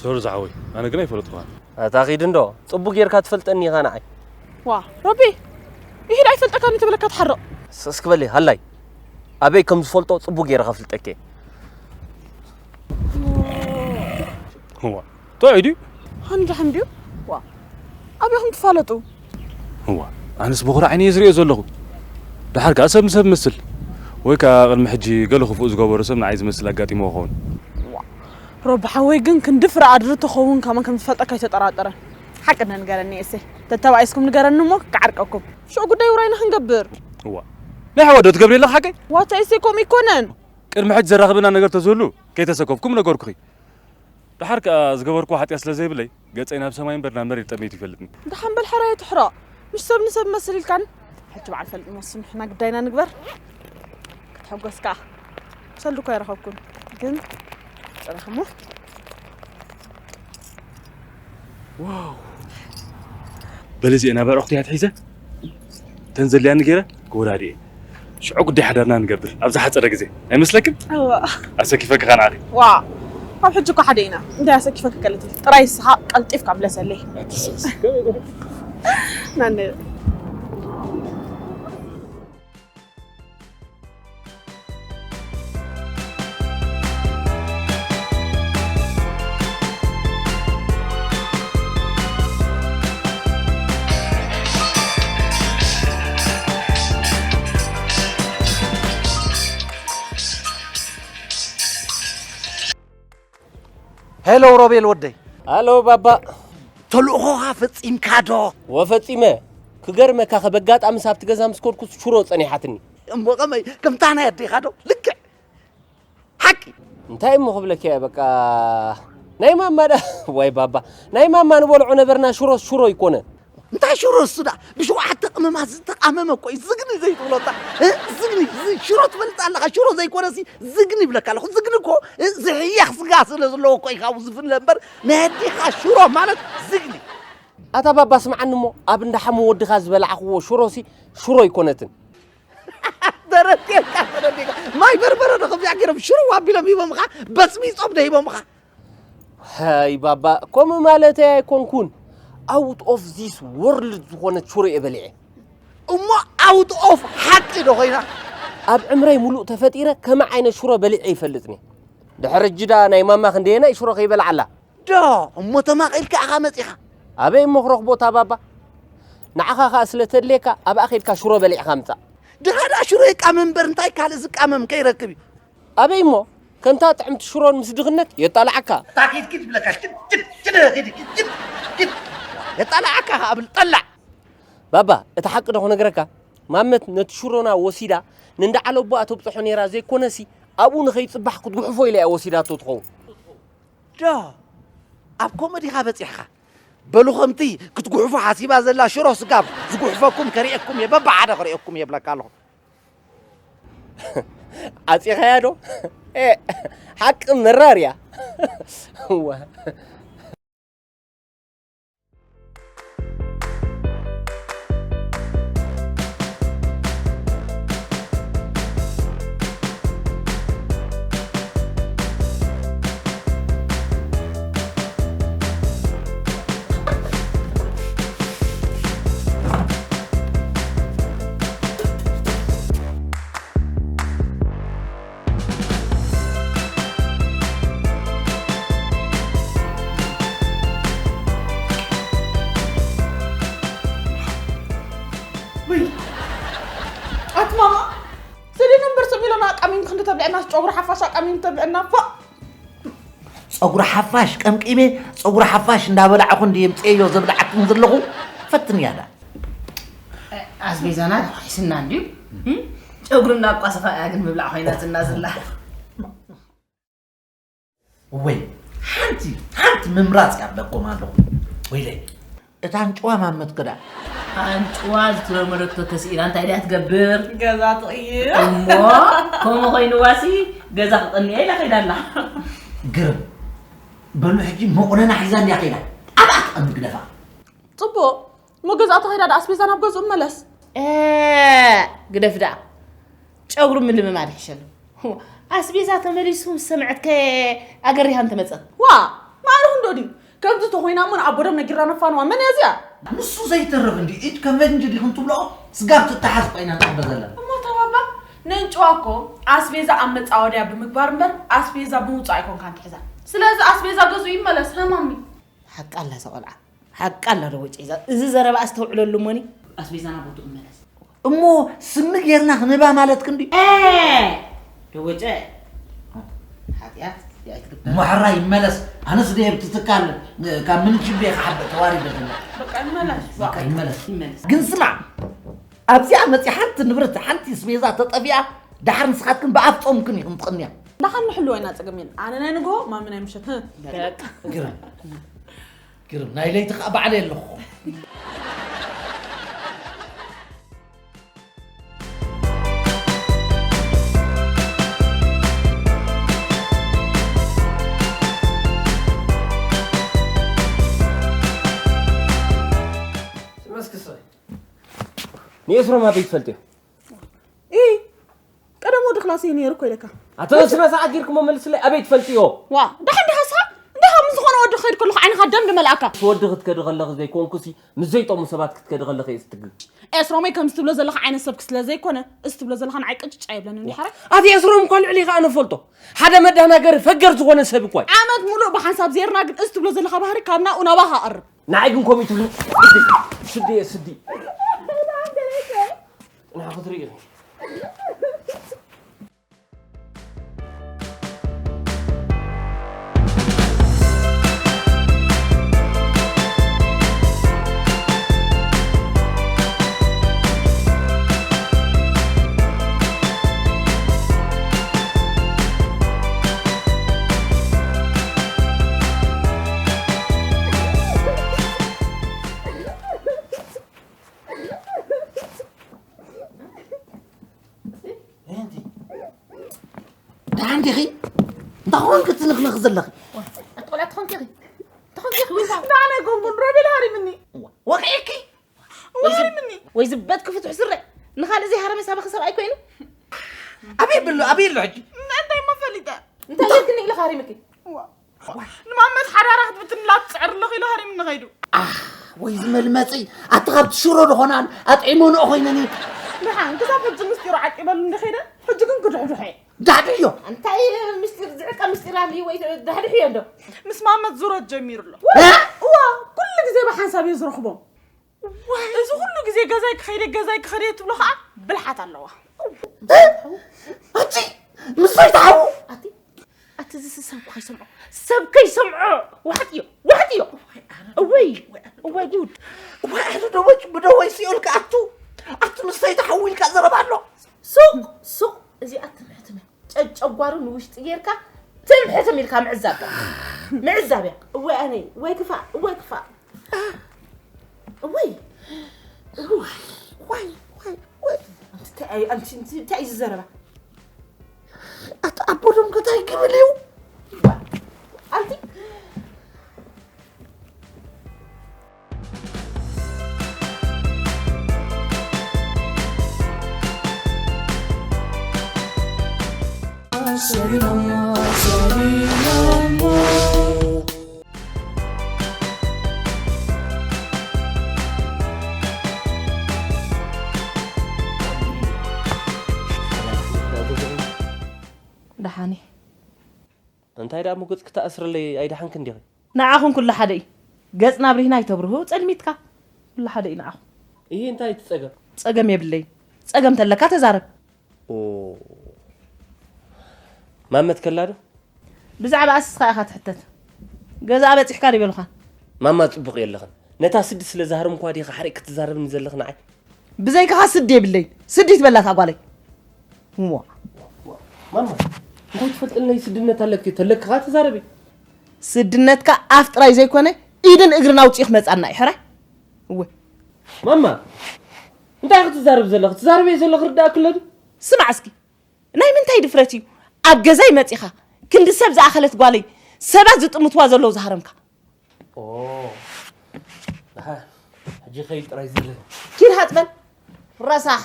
ሶሪ ዝሓወይ፣ ኣነ ግን ኣይፈለጥኩኻን። ኣታ ኺድ እንዶ፣ ጽቡቕ ጌርካ ትፈልጠኒ ኢኻ ንዓይ። ዋ፣ ሮቢ፣ ይሂድ ኣይፈልጠካን እዩ ተበለካ ትሓርቕ። ስቕ በሊ፣ ሃላይ። ኣበይ ከም ዝፈልጦ ጽቡቕ ጌረ ከፍልጠኪ እየ። እዋ፣ ጥዑይ ድዩ? ሃኒ ደሓን ድዩ? ዋ፣ ኣበይ ከም ትፋለጡ? እዋ፣ ኣነስ በኹሪ ዓይኒ እየ ዝርእዮ ዘለኹ። ደሓር ከኣ ሰብ ንሰብ ይመስል። ወይ ከኣ ቅድሚ ሕጂ ገለ ክፉእ ዝገበሮ ሰብ ንዓይ ዝመስል ኣጋጢምዎ ክኸውን። ሮቢ ሓወይ ግን ክንዲ ፍረ ኣድሪ ተኸውን ከማን ከም ዝፈልጠካ ኣይተጠራጠረን። ሓቂ ንገረኒ ኤሰይ። ተተባኢስኩም ንገረኒ እሞ ክዓርቀኩም። ሽዑ ጉዳይ ውራይና ክንገብር። እዋ። ናይ ሕዋ ዶ ትገብሪ ኣለኺ ሓቀይ? ዋታ ኤሰይ ከምኡ ኣይኮነን። ቅድሚ ሕጂ ዘራኽበና ነገር ተዝህሉ ከይተሰከፍኩም ነገርኩኺ። ደሓር ከኣ ዝገበርኩዎ ሓጢኣት ስለ ዘይብለይ ገጸይ ናብ ሰማይ እምበር ናብ መሬት ጠሚቱ ይፈልጥኒ። ደሓን በል ሕራይ ኣይትሕረቕ። ምሽ ሰብ ንሰብ መስል ኢልካን። ሕጂ በዓል ፈልጥ መስል ንሕና ግዳይና ንግበር። ክትሕጎስ ከኣ። ሰልዲ እኮ ኣይረኸብኩን። ግን ጽናሕ እሞ። ዋው። በል እዚኤን ኣብ ኣዕሩኽቲ እያ ትሒዘ። ተን ዘልያኒ ገይረ ክወዳድኤ። ሽዑ ጉዳይ ሓዳርና ንገብር። ኣብ ዝሓጸረ ግዜ። ኣይመስለክን? እዋ። ኣሰኪፈኪ ኸኣ ንዓኺ። ዋ። ኣብ ሕጂ እኮ ሓደ ኢና። እንታይ ኣሰኪፈኪ ከለቲ? ጥራይ ንስኻ ቀልጢፍካ ምለሰለይ። ኣትስስ። ናነ። ሄሎ ሮቤል ወደይ። ሃሎ ባባ። ተልእኾኻ ፈጺምካ ዶ? ወፈጺመ። ክገርመካ፣ ከበጋጣምስ ኣብቲ ገዛ ምስ ከድኩስ ሽሮ ጸኒሓትኒ። እሞ ከመይ፣ ከምታ ናይ ኣዴኻ ዶ? ልክዕ። ሓቂ። እንታይ እሞ ክብለካ እየ፣ በቃ፣ ናይ ማማ ዳ ዋይ ባባ ናይ ማማ ንበልዖ ነበርና ሽሮስ ሽሮ ይኮነ እንታይ ሽሮ እሱ ዳ ብሽውዓተ ቅመማት ዝተቃመመ እኮ እዩ ዝግኒ ዘይትብሎታ እ? ዝግኒ ዝ- ሽሮ ትፈልጥ ኣለኻ ሽሮ ዘይኮነሲ ዝግኒ ይብለካ ኣለኹ ዝግኒ እኮ እ? ዝሕያኽ ስጋ ስለ ዘለዎ እኮ እዩ ካብኡ ዝፍለ እምበር ናይ ኣዴኻ ሽሮ ማለት ዝግኒ ኣታ ባባ ስምዓኒ እሞ ኣብ እንዳሓሙ ወድኻ ዝበላዕኽዎ ሽሮሲ ሽሮ ኣይኮነትን ተረዲእካ ተረዲእካ ማይ በርበረ ዶ ከምዚኣ ገይሮም ሽርዋ ኣቢሎም ሂቦምኻ በስሚፆም ዶ ሂቦምኻ ሃይ ባባ ከምኡ ማለተይ ኣይኮንኩን out of this world ዝኾነት ሽሮ እየ በሊዐ እሞ out of ሓቂ ዶ ኮይና ኣብ ዕምረይ ሙሉእ ተፈጢረ ከመ ዓይነት ሽሮ በሊዐ ይፈልጥኒ ድሕሪ እጅዳ ናይ ማማ ክንደየናይ ሽሮ ከይበልዓላ ዶ እሞ ተማቒልካ ኢኻ መፂኻ ኣበይ እሞ ክረኽቦ እታ ባባ ንዓኻ ኸኣ ስለ ተድልየካ ኣብኣ ኸይድካ ሽሮ በሊዕኻ ምጻእ ድኻ ደኣ ሽሮ ይቃመም እምበር እንታይ ካልእ ዝቃመም ከይረክብ እዩ ኣበይ እሞ ከምታ ጥዕምቲ ሽሮን ምስ ድኽነት የጣልዓካ እታ ኪድ ኪድ ይብለካ ኪድ ኪድ ኪድ ኪድ ኪድ ኪድ የጣልዓካ ኸኣ ብል ጠላዕ ባባ እቲ ሓቂ ዶ ክነግረካ ማመት ነቲ ሽሮና ወሲዳ ንንዳ ዓለቦኣ ተብፅሖ ነይራ ዘይኮነሲ ኣብኡ ንኸይፅባሕ ክትጉሕፎ ኢላ እያ ወሲዳቶ ትኸውን ዶ ኣብ ኮመዲኻ በፂሕኻ በሉ ከምቲ ክትጉሕፎ ሓሲባ ዘላ ሽሮ ስጋብ ዝጉሕፈኩም ከርእየኩም እየ በብሓደ ከርእየኩም እየ ብለካ ኣለኹ ዓፂኻያ ዶ ሓቂ መራር እያ ኣቲ ማማ ሰደን እምበር ስቕ ኢሎና ኣቃሚምኪ ክንዲ ተብልዐና ጨጉሪ ሓፋሽ ኣቃሚምኪ ተብልዐና ፎእ ጸጉሪ ሓፋሽ ቀምቂመ ጸጉሪ ሓፋሽ እንዳበላዕኹ እንድየ ምጽኤዮ ዘብልዓክን ዘለኹ ፈትንያ ዳ ኣስቤዛና ተኳሒስና እንድዩ ጨጉሪ እናቋሰኻ እያ ግን ምብላዕ ኮይናትና ዘላ እወይ ሓንቲ ሓንቲ ምምራፅ ያብለኩም ኣለኹ ወይለይ እታ ኣንጭዋ ማመት ክዳ ኣንጭዋ ዝተለመደቶ ተስኢላ እንታይ ድያ ትገብር ገዛ ትቕይር እሞ ከምኡ ኮይንዋሲ ገዛ ክቐንያ ኢላ ከይዳ ኣላ ግርም በሉ ሕጂ መቑነና ሒዛ እንድያ ከይዳ ኣብኣ ትቐንዲ ግደፋ ጽቡቕ እሞ ገዛ ተኸይዳ ዳ ኣስቤዛ ናብ ገዝኡ መለስ ግደፍ ደኣ ጨጉሪ ምልምማድ ይሕሸሉ ኣስቤዛ ተመሊሱ ምስ ሰምዐትከ ኣገሪሃ እንተመፀት ዋ ማዕርኹ እንዶ ድዩ ከምዚ ተኾይና እሞ ንኣቦዶም ነጊርና ነፋንዋ መን እያ እዚኣ ንሱ ዘይተርፍ እንዲ ኢድ ከመንጅ ዲኹም ትብልኦ ስጋብ ትተሓዝ ኮይና ንጠበ ዘለና እሞ ተባባ ነንጭዋ እኮ ኣስቤዛ ኣብ መፃወድያ ብምግባር እምበር ኣስቤዛ ብምውፃእ ኣይኮንካን ትሕዛ ስለዚ ኣስቤዛ ገዝኡ ይመለስ ሃማሚ ሓቃ ኣላ እዛ ቆልዓ ሓቃ ኣላ ዶ ወጨ እዛ እዚ ዘረባ ኣስተውዕለሉ እሞኒ ኣስቤዛና ቦትኡ መለስ እሞ ስሚ ጌርና ክንህባ ማለት ክንዲ ዶ ወጨ ሓጢኣት ኣይትግበር ማሕራ ይመለስ ኣነስ ደየብ ትትካል ካብ ምን ጅቤ ክሓበ ተዋሪደ ዘሎ በቃ ይመለስ በቃ ይመለስ ይመለስ ግን ስማ ኣብዚኣ መፂ ሓንቲ ንብረት ሓንቲ ስቤዛ ተጠፊኣ ዳሕር ንስኻትክን ብኣፍ ጾምክን ኢኹም ትቕንያ ንሓን ንሕልዎ ኢና ጸገም የለን ኣነ ናይ ንግሆ ማሚ ናይ ምሸት ግርም ግርም ናይ ለይቲ ከዓ ባዕለ ኣለኹ ንኤስሮም ኣበይ ትፈልጥዮ? ኢ ቀደም ወዲ ክላሰይ ነይሩ እኮ ኢለካ። ኣተ ስነ ስርዓት ጌርክሞ መልስለይ ኣበይ ትፈልጥዮ? ዋ ደሓን ዲኻ እስኻ? እንዳ ካብ ምስ ዝኾነ ወዲ ክኸይድ ከለኹ ዓይንኻ ደም ድመልኣካ። ምስ ወዲ ክትከዲ ከለኺ ዘይኮንኩሲ ምስ ዘይጠሙ ሰባት ክትከዲ ከለኺ እየ ዝትግግ። ኤስሮመይ ከምዚ ትብሎ ዘለኻ ዓይነት ሰብኪ ስለ ዘይኮነ እዚ ትብሎ ዘለኻ ንዓይ ቅጭጭ ኣይብለንን ድዩ ሓራይ? ኣቲ ኤስሮም እኳ ልዕሊ ከኣ ነፈልጦ ሓደ መዳናገሪ ፈገር ዝኾነ ሰብ እኳ እዩ። ዓመት ሙሉእ ብሓንሳብ ዜርና ግን እዚ ትብሎ ዘለኻ ባህሪ ካብ ናብኡ ናባኻ ቀርብ። ንዓይ ግን ከምኡ ይትብሉ ስዲ እየ ስዲ ንዓ ክትርኢ ኢኺ እንዲኺ እንታይ ኾንክ ትንኽንኽ ዘለኺ? ኣትቆልዓ ትኾንኪ ኢኺ። ትኾንኪ ኢኺ ወይ እንታይ? ንዓና ኣይኮንኩን፣ ሮቤል ሃሪምኒ። ወቂዕኪ? ወይ ዝብ-፣ ሃሪምኒ። ወይ ዝበትኪ ፍቱሕ ስረ። ንኻልእ ዘይሃረመ ሳባኺ ሰብኣይ ኮይኑ? ኣበይ ብሎ፣ ኣበይ ኣሎ ሕጂ? እንታይ እሞ ፈሊጠ? እንታይ ጌርክኒ ኢልካ ሃሪምኪ? ዋ። ንማመት ሓዳራ ክትብትንላ ትጽዕር ኣለኺ ኢሉ ሃሪምኒ ኸይዱ። ኣህ፣ ወይ ዝመልመጺ፣ ኣቲ ካብቲ ሽሮ ዶ ኾናን ኣጥዒመንኦ ኮይነን እዩ። ደሓን፣ ክሳብ ሕጂ ምስጢሩ ዓቂበሉ እንዶ ኸይደ፣ ሕጂ ግን ክድሕድሖ እየ። ዳሕድሕዮ። እንታይ ምስጢር፣ ዝዕቀ ምስጢር ኣልዩ ወይ ዳሕድሕዮ እንዶ? ምስ ማመት ዙረት ጀሚሩ ኣሎ። እ? እዋ፣ ኩሉ ግዜ ብሓንሳብ እየ ዝረኽቦም። ዋይ፣ እዚ ኩሉ ግዜ ገዛይ ክኸይደ፣ ገዛይ ክኸደ ትብሎ ኸዓ ብልሓት ኣለዋ። እ? ኣቲ፣ ምስ ዘይትሓዉ? ኣቲ፣ ኣቲ፣ እዚ ሰብ ከይሰምዖ፣ ሰብ ከይሰምዖ። ዋሕጥ እዮ፣ ዋሕጥ እዮ። እወይ፣ እወይ ጉድ። ዋይ፣ ኣነ ደወይ፣ ብደወይ ሲኦል ክኣቱ። ኣቲ፣ ምስ ዘይትሓዉ ኢልካ ዘረባ ኣሎ። ሱቕ፣ ሱቕ፣ እዚኣ ትምህትመ። ጨ-፣ ጨጓሩ ንውሽጢ ጌርካ ትም ሕትም ኢልካ ምዕዛብ። ምዕዛብ እያ። እወይ ኣነይ፣ እወይ ክፋእ፣ እወይ ክፋእ። እወይ። እወይ። ዋይ፣ ዋይ፣ ዋይ። ኣንቲ እንታይ፣ ኣንቲ እንታይ እዩ ዝዘረባ? ኣቲ ኣቦ ደም ከታይ ክብል እዩ? ኣንቲ ደሓኒ። እንታይ ደኣ ምጉጽ ክትኣስርለይ ኣይደሓንክን ዲኺ? ንዓኹም ኩሉ ሓደ እዩ። ገጽና ኣብሪህና ኣይተብርሁ፣ ጸልሚትካ። ኩሉ ሓደ እዩ ንዓኹም። እሂ፣ እንታይ እቲ ጸገም? ጸገም የብለይን። ጸገም ተለካ ተዛረብ። ኦ፣ ማመት ከላ ዶ? ብዛዕባ ኣስስኻ ኢኻ ትሕተት። ገዛኣ በጺሕካ ዶ ይበሉኻ? ማማ ጽቡቕ የለኽን። ነታ ስዲ ስለ ዝሃረምኳ ዲኻ ሓሪቕ ክትዛረብኒ ዘለኽ ንዓይ? ብዘይካኻ ስዲ የብለይን። ስዲ ትበላ እታ ጓለይ። እሞ። ማማ፣ እንታይ ትፈልጥለይ ስድነት ኣለኪ? ተለክኻ ተዛረቢ። ስድነትካ ኣፍ ጥራይ ዘይኮነ፣ ኢድን እግርን ኣውጺኡ ክመጻና እዩ፣ ሕራይ? እወ። ማማ፣ እንታይ ክትዛረብ ዘለኽ? ትዛረበ ዘለኽ ርዳእኪ ኣሎ ድዩ? ስማዕ እስኪ፣ ናይ ምንታይ ድፍረት እዩ? ኣብ ገዛይ መጺኻ፣ ክንዲ ሰብ ዝኣኸለት ጓለይ፣ ሰባት ዝጥምትዋ ዘለዉ ዝሃረምካ። ኦ፣ ደሓን፣ ሕጂ ከይድ ጥራይ ዝብለ። ኪድ ሃጽበል። ረሳሕ፣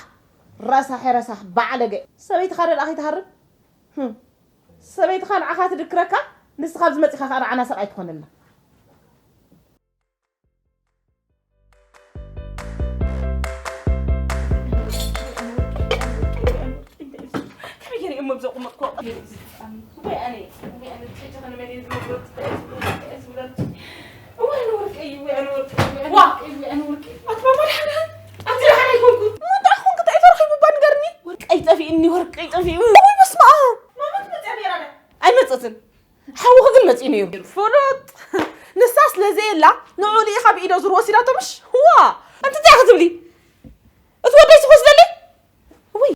ረሳሕ፣ ረሳሕ፣ ባዕለገ። ሰበይትኻ ደኣ ከይትሃርም? ህም። ሰበይትኻ ንዓኻ ትድክረካ፣ ንስኻ ኣብዚ መጺኻ ከኣ ንዓና ሰብኣይ ትኾነልና። ከመይ ገይረ እሞ ብዘቑመጥኩ ወይ ኣነ፣ ወይ ኣነ፣ ሕጂ ኸነ መን እዩ ዝነግሮ? እዋይ፣ ኣነ ወርቀይ፣ ወይ ኣነ ወርቀይ፣ ወይ ኣነ ዋ! ወርቀይ፣ ወይ ኣነ ወርቀይ። ኣቲ ማማ ደሓን፣ ኣቲ ደሓን ኣይኮንኩን። እንታይ ኮንክ? እንታይ ተረኺቡ እባ ንገርኒ? ወርቀይ ጠፊእኒ፣ ወርቀይ ጠፊኡ። ወይ በስመ ኣብ! ማማ ትመጽእ ነይራ ዶ? ኣይመጸትን። ሓውኺ ግን መጺኡ ነይሩ። ፍሉጥ! ንሳ ስለ ዘየላ፣ ንዑ ልኢኻ ብኢደ ዙር ወሲዳቶ ምሽ? ዋ! ኣንቲ እንታይ ኢኺ ትብሊ? እቲ ወደይ ስኹ ስለለይ? እውይ!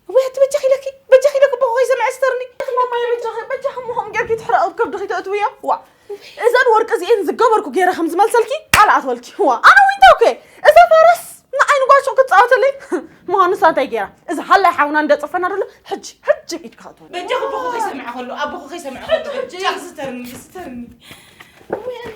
እውይ፣ ኣቲ በጃኺ ኢለኪ፣ በጃኺ ኢለኪ፣ ኣቦኺ ከይሰምዐ ስተርኒ። ኣቲ ማማየ፣ በጃኺ፣ በጃኺ፣ እሞ ከምኡ ጌርኪ ትሕረቒ ኣብ ከብድኺ ተእትውዮ? ዋ! እዘን ወርቂ እዚኤን ዝገበርኩ ጌረ ከም ዝመልሰልኪ ቃል ኣትወልኪ። ዋ! ኣነ ዊንታ ኦኬ። እዛ ፈረስ ንዓይ ንጓሾ ክትጻወተለይ ምዃኑ ንሳ እንታይ ጌራ? እዚ ሃላይ ሓውና እንደ ጽፈና ደሎ ሕጂ፣ ሕጂ ብኢድካ ክትወልድ። በጃኺ ኣቦኺ ከይሰምዐ ከሎ፣ ኣቦኺ ከይሰምዐ ከሎ፣ ሕጂ፣ ሕጂ። በጃኺ ስተርኒ፣ ስተርኒ። እውይ፣ ኣነ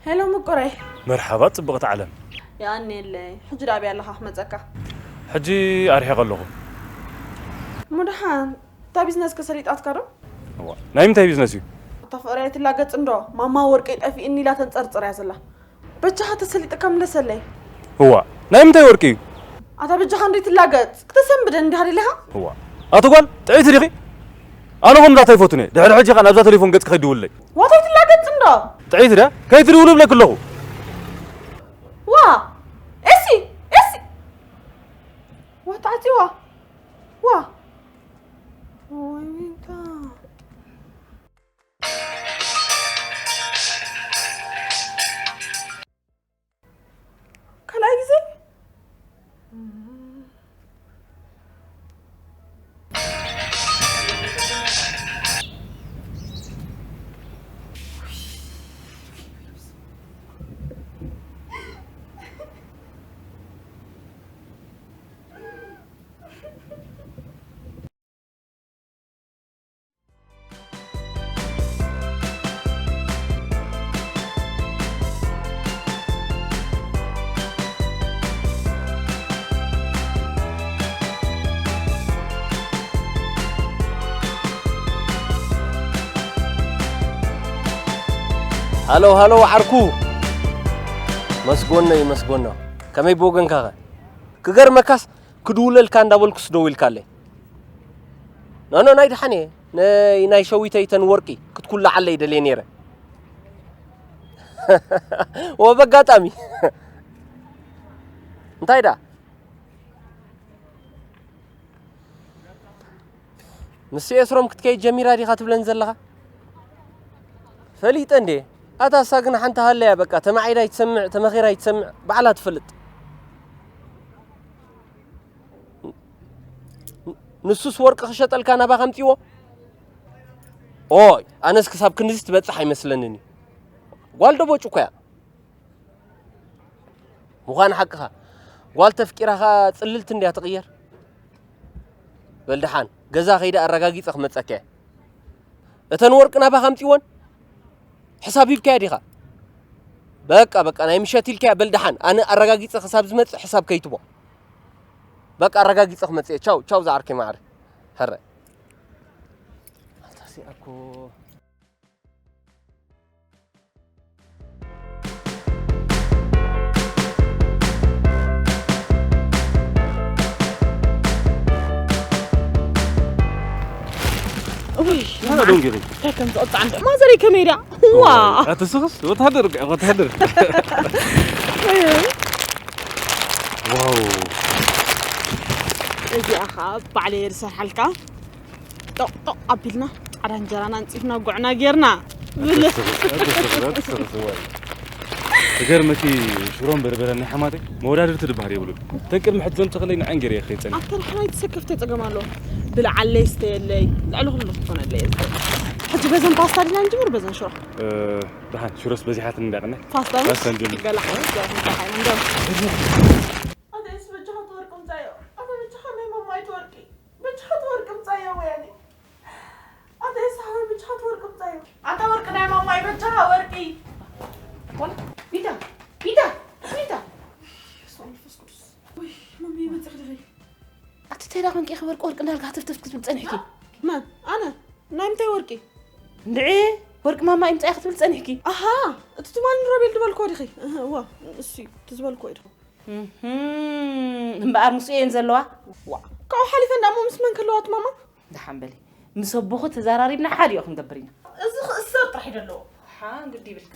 ሄሎ ምቁረይ። መርሓባ ጽብቕቲ ዓለም። የቐንየለይ። ሕጂ ደኣ ኣበይ ኣለኻ ክመጸካ? ሕጂ ኣርሒቐ ኣለኹ። እሞ ደሓን፣ እታ ቢዝነስከ ሰሊጣትካ ዶ? እዋ፣ ናይ ምንታይ ቢዝነስ እዩ? እታ ፍቕረይ ኣይትላገጽ እንዶ፣ ማማ ወርቀይ ጠፊእኒ ኢላ ተንጸርጽር እያ ዘላ። በጃኻ ተሰሊጥካ ምለሰለይ። እዋ፣ ናይ ምንታይ ወርቂ እዩ? ኣታ በጃኻ እንዶ ኣይትላገጽ፣ ክተሰንብደኒ እንዲኻ ደሊኻ? እዋ፣ ኣቲ ጓል፣ ጥዕይቲ ዲኺ? ኣነ ኸም ዛታ ይፈቱን እየ። ድሕሪ ሕጂ ኸኣ ናብዛ ቴሌፎን ገጽኪ ከይትድውልለይ። ዋታ ኣይትላገጽ እንዶ? ጥዕይቲ ድያ? ከይትድውሊ እብለኪ ኣለኹ። ዋ፣ ኤሲ፣ ኤሲ። ዋ፣ ተዓጽዋ። ዋ። ወይ ዊንታ። ካልኣይ ግዜ? ሃሎ ሃሎ ዓርኩ። መስጎኖ እዩ መስጎኖ። ከመይ ብወገንካ ኸ? ክገርመካስ ክድውለልካ እንዳበልኩስ ደው ኢልካለይ። ኖ ኖ ናይ ደሓን እየ። ናይ ናይ ሸዊተይ ተን ወርቂ ክትኩላዓለይ ደልየ ነይረ። ወበጋጣሚ እንታይ ደኣ ምስ ኤስሮም ክትከይድ ጀሚራ ዲኻ ትብለኒ ዘለኻ? ፈሊጠ እንዴ? ኣታ እሳ ግን ሓንቲ ሃለያ በቃ ተማዒዳ ይትሰምዕ ተመኺራ ይትሰምዕ ባዕላ ትፈልጥ። ንሱስ ወርቂ ክሸጠልካ ናባኻ ኣምጺዎ? ኦይ ኣነስ ክሳብ ክንድዚ ትበጽሕ ኣይመስለንን እዩ። ጓል ዶ ቦጭ እኮ እያ። ምዃን ሓቅኻ ጓል ተፍቂራ ኸኣ ጽልልቲ እንድያ ትቕየር። በል ደሓን ገዛ ከይደ ኣረጋጊጸ ክመጸካ እየ። እተን ወርቂ ናባኻ ኣምጺወን ሕሳብ ሂብካያ ዲኻ? በቃ በቃ ናይ ምሸት ኢልካያ በል ደሓን ኣነ ኣረጋጊጸ ክሳብ ዝመጽእ ሕሳብ ከይትቦ። በቃ ኣረጋጊጸ ክመጽእ እየ። ቻው ቻው ዝዓርከይ ማዕረ። ሕረ ኣታሲ ኣኮ ውይ هذا دونجري እንታይ ከም ዝቕጣዕ እንደ ማዘረይ ከመይ ድያ ዋ لا تسخس وتهدر وتهدر واو እዚኣ ኸዓ ባዕለየ ዝሰርሓልካ ጦቕ ጦቕ ኣቢልና ፃዕዳ እንጀራና ኣንፂፍና ጉዕና ጌርና ትገርመኪ ሽሮን በርበረን ናይ ሓማተይ መወዳድርቲ ድበሃል የብሉን። ተን ቅድሚ ሕጂ ዘምተኽለይ ንዓን ገይረ እየ ክኸይድ ጸኒሐ። ኣታ ንሕና ኣይትሰከፍ ተይ ጸገም ኣለዎ። ብልዓለይ ስተየለይ ልዕሊ ኩሉ ክትኾነለይ እየ ዝደሊ። ሕጂ በዘን ፓስታ ድና ንጅምር በዘን ሽሮ? እ፣ ደሓን ሽሮስ በዚሓትኒ እንዳ ቅነ። ፓስታ ፓስታ ንጀምር። ገላ ሓወስ ዛፍ እንታይ ሓይና ንጀምር። ኣደስ በጃኻ ትወርቂ ምጻዮ ኣታ በጃኻ ናይ ማማይ ትወርቂ በጃኻ ትወርቂ ምጻዮ ወያኔ ኣደስ ሓወይ በጃኻ ትወርቂ ምጻዮ ኣታ ወርቂ ናይ ማማይ በጃኻ ወርቂ ቢታ ቢታ ቢታ የሱስ መንፈስ ቅዱስ ወይ ማማይ ይመጽእ ክደኸይ ኣቲ ተይዳ ኮንኪ ኢኺ ወርቂ ወርቂ እንዳልካ ሃተፍተፍ ክትብል ጸኒሕኪ መን ኣነ ናይ ምንታይ ወርቂ እንድዒ ወርቂ ማማ ይምጻእ ክትብል ጸኒሕኪ ኣሃ እቲ ትማሊ ንሮቤል ዝበልክዎ ዲኺ እህ፣ እዋ እሱ እዩ እቲ ዝበልክዎ እዩ ድኹ እህም፣ እምበኣር ምስኡ እየን ዘለዋ ካብኡ ሓሊፈ እንዳሞ ምስ መን ከለዋ እቲ ማማ ደሓን በሊ ምስ ኣቦኹ ተዘራሪብና ሓደ እዩ ክንገብር ኢና እዚ ክእሰር ጥራሕ እዩ ዘለዎ ሓን ግዲ ይብልካ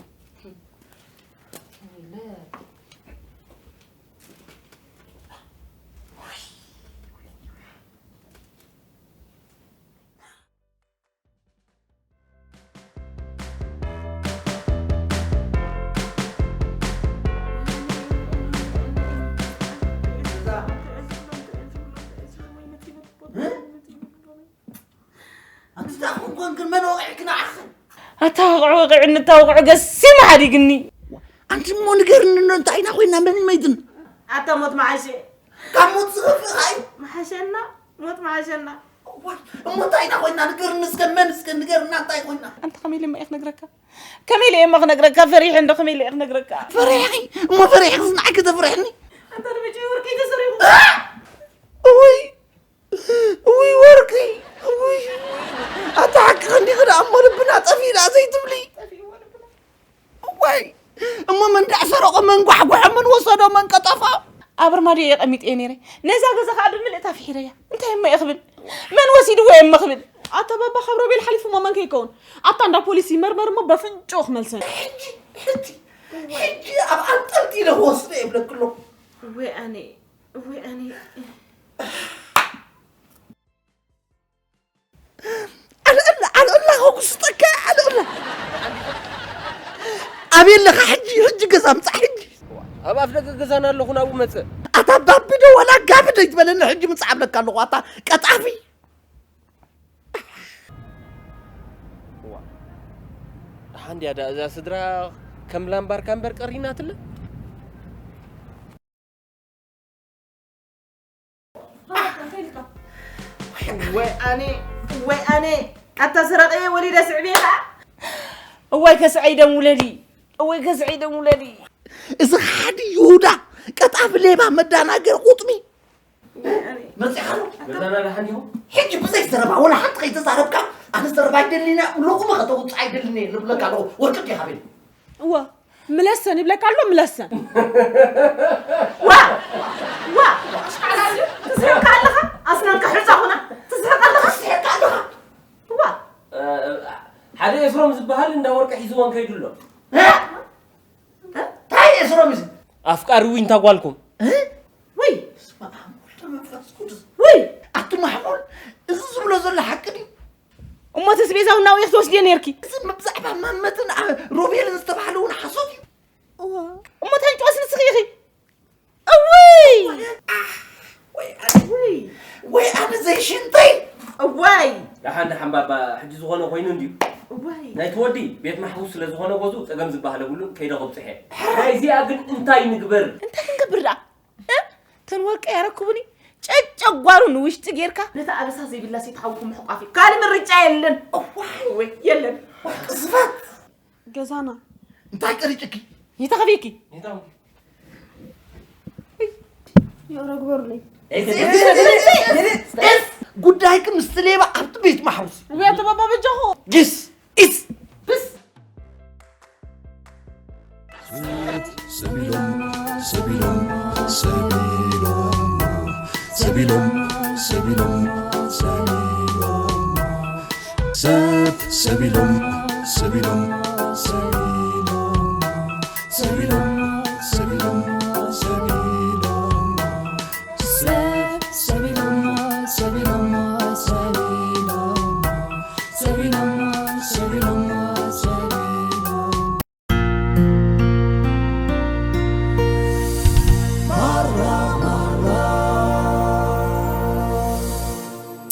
ኣንታ ኮንኮን ግን መን ወቂዕክና ዓኽን ኣታ ወቕዒ ወቒዕኒ እታ ወቕዒ ገሲማ ሓዲግኒ ኣንቲ እሞ ንገርኒ ኖ እንታይ ኢና ኮይና መን ይመይትን ኣታ ሞት መዓሸ ካብ ሞት ዝኸፍእ ኸኣ እዩ መሓሸና ሞት መሓሸና እሞ እንታይ ኢና ኮይና ንገርኒ እስከ መን እስከ ንገርና እንታይ ኮይና ኣንተ ከመይ ኢለ እማ እየ ክነግረካ ከመይ ኢለ እማ ክነግረካ ፈሪሐ እንዶ ከመይ ኢለ እየ ክነግረካ ፈሪሕኺ እሞ ፈሪሕኺ ዝንዓኪ ተፍርሕኒ ኣታ ንመጪ ወርቂ ተሰሪቑ እውይ እውይ ወርቂ እውይ ኣታ ሓቂ ከንዲኺ ደኣ እሞ ልብና ጠፊእና ዘይትብሊ እዋይ እሞ መን ደኣ ሰረቆ መን ጓሕጓሖ መን ወሰዶ መን ቀጠፎ ኣብ ኣርማድዮ እየ ቀሚጠዮ ነይረ ነዛ ገዛ ከዓ ብምልእታ ፍሒረያ እንታይ እሞ እየ ክብል መን ወሲድዎ እየ እሞ ክብል ኣታ ባባ ካብ ሮቤል ሓሊፉ እሞ መን ከይከውን ኣብታ እንዳ ፖሊስ ይመርመር እሞ በፍንጭኡ ክመልሰን ሕጂ ሕጂ ሕጂ ኣብ ኣንጠልጢለ ክወስዶ እየ ብለክሎ ወይ ኣነ ወይ ኣነ ኣልዕላ ኣልዕላ ከጉስጠካ ኣልዕላ ኣበይ ኣለኻ ሕጂ ሕጂ ገዛ ምፃእ ሕጂ ኣብ ኣፍ ደገ ገዛና ኣለኹ ናብኡ መፅእ ኣታ ባቢ ዶ ወላ ጋቢ ዶ ይትበለኒ ሕጂ ምፃእ ኣብለካ ኣለኹ ኣታ ቀጣፊ ደሓን ድያ ዳ እዛ ስድራ ከም ላምባርካ እምበር ቀሪናትለ ወይ ኣነ ወይ ኣነ ኣታ ስረቀየ ወሊደ ስዕቤ ከዓ እዋይ ከስዐይ ደም ውለዲ እወይ ከስዐይ ደም ውለዲ እዚ ሓዲ ይሁዳ ቀጣፊ ሌባ መዳናገር ቁጥሚ መፂኻ ገዛና ደሓን ዲኹም ሕጂ ብዘይ ዘረባ ወላ ሓንቲ ከይተዛረብካ ኣነ ዘረባ ኣይደልን እየ ሎቕሚ ከተውፅእ ኣይደልን እየ ልብለካ ኣለኹ ወርቂ ዲኻ ቤት እዋ ምለሰን ይብለካ ኣሎ ምለሰን። ዋ ዋ ኣሽካላዩ ትስሕቅ ኣለኻ። ኣስናንካ ሕፃ ኹና ትስሕቅ ኣለኻ። ትስሕቅ ኣለኻ። ዋ ሓደ ኤፍሮም ዝበሃል እንዳ ወርቂ ሒዝዎን ከይዱ ኣሎ። እንታይ ኤፍሮም እዚ? ኣፍቃሪ ዊንታ ጓልኩም። ወይ ስመ ኣብ ወልድ መንፈስ ቅዱስ። ወይ ኣቱ ማሕሙል፣ እዚ ዝብሎ ዘሎ ሓቂ ድዩ? እሞ ተስቤዛው ናው ክትወስድዮ ነርኪ። እዚ ብዛዕባ ማመትን ኣብ ሮቤልን ዝተባህለ እውን ሓሶት እዩ። እሞ ተንጭዋስ ንስኺ ኢኺ። እውይ ወይ ኣነ ዘይሽንተይ። እዋይ ደሓን ደሓን ባባ፣ ሕጂ ዝኾነ ኮይኑ እንድዩ። እዋይ ናይቲ ወዲ ቤት ማሕቡስ ስለ ዝኾነ ገዝኡ ጸገም ዝበሃል የብሉን። ከይደ ክብጽሐ። ናይ እዚኣ ግን እንታይ ንግበር? እንታይ ክንገብር ደኣ? እ? ተን ወርቂ ያረክቡኒ። ጨጨጓሩ ንውሽጢ ጌርካ ነታ ኣበሳ ዘይብላ ሴት ሓውኩም ምሕቋፍ እዩ። ካልእ ምርጫ የለን። እዋይ ወይ የለን። ቅዝፈት። ገዛና እንታይ ቀሪጭኪ? ይተኸፊኪ። ይረግበሩለይ። ጉዳይኪ ምስቲ ሌባ ኣብቲ ቤት ማሕቡስ። ውያተ ባባ በጃኹ። ጊስ ኢስ ብስ ሰቢሎም ሰቢሎም ሰቢሎም ሰቢሎም ሰቢሎም ሰቢሎም ሰብ ሰቢሎም ሰቢሎም